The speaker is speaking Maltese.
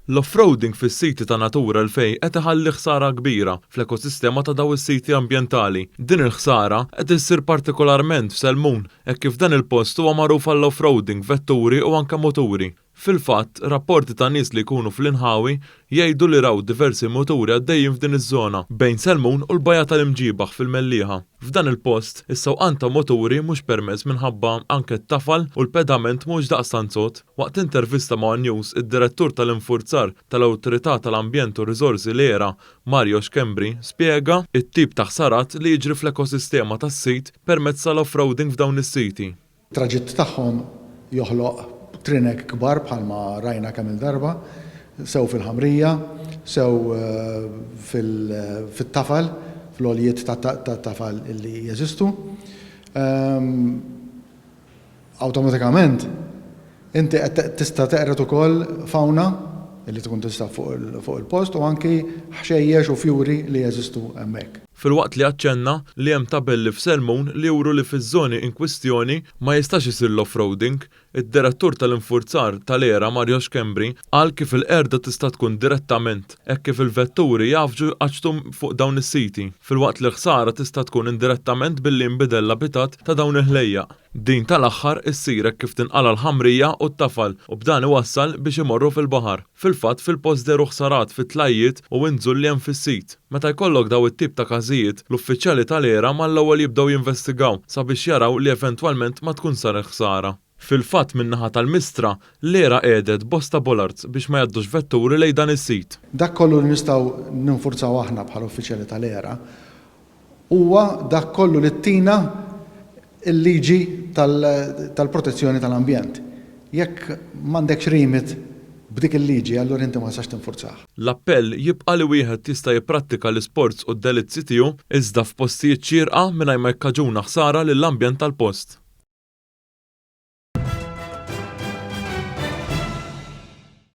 L-off-roading fis-siti ta' Natura 2000 qed iħalli ħsara kbira fl-ekosistema ta' dawn is-siti ambjentali. Din il-ħsara qed issir partikolarment f'Selmun hekk kif dan il-post huwa magħruf għall-off-roading vetturi u anke muturi. Fil-fatt, rapporti ta' nies li jkunu fl-inħawi jgħidu li raw diversi muturi għaddejjin f'din iż-żona, bejn Selmun u l-Bajja tal-Imġiebaħ fil-Mellieħa. F'dan il-post, is-sewqan ta' muturi mhux permess minħabba anke t-tafal u l-pedament mhuwiex daqstant sod. Waqt intervista ma' one News, id-Direttur tal-Infurzar tal-Awtorità tal-Ambjent u r-Riżorsi l-ERA, Mario Schembri, spjega t-tip ta' ħsarat li jiġri fl-ekosistema tas-sit permezz tal-off-roading f'dawn is-siti. It-traġitt tagħhom joħloq trinek kbar bħalma rajna kemm-il darba, sew fil-ħamrija, sew fit-tafal, fl-għoljiet tat-tafal li jeżistu. Awtomatikament inti qed tista' teqred ukoll fawna li tkun tinstab fuq il-post u anki ħxejjex u fjuri li jeżistu hemmhekk. Filwaqt li aċċenna li hemm tabelli f'Selmun li juru li fiż-żoni inkwistjoni ma jistax isir l-off-roading, id-Direttur tal-Infurzar tal-ERA Mario Schembri qal kif il-qerda tista' tkun direttament hekk kif il-vetturi jgħaffġu jqaċċtu fuq dawn is-siti, filwaqt li l-ħsara tista' tkun indirettament billi jinbidel l-abitat ta' dawn il-ħlejjaq. Din tal-aħħar issir hekk kif tinqala' l-ħamrija u t-tafal u b'dan iwassal biex imorru fil-baħar. Fil-fatt fil-post dehru ħsarat fit-tlajjiet u inżul li hemm fis-sit. Meta jkollok daw it-tip ta' każijiet, l-uffiċjali tal-ERA mal-ewwel jibdew jinvestigaw sabiex jaraw li eventwalment ma tkun saret ħsara. Fil-fatt min-naħa tal-Mistra, l-ERA qiegħdet bosta bollards biex ma jgħaddux vetturi lejn dan is-sit. Dak kollu li nistgħu ninfurzaw aħna bħala uffiċjali tal-ERA Huwa dak kollu li ttina l-liġi tal-protezzjoni tal-ambjent. Jekk m'għandekx remit b'dik il-liġi allura inti ma tistax tinfurzah. L-appell jibqa' li wieħed jista' jipprattika l-isports u d-delizzji tiegħu iżda f'postijiet xierqa mingħajr ma jikkaġuna ħsara lill-ambjent tal-post.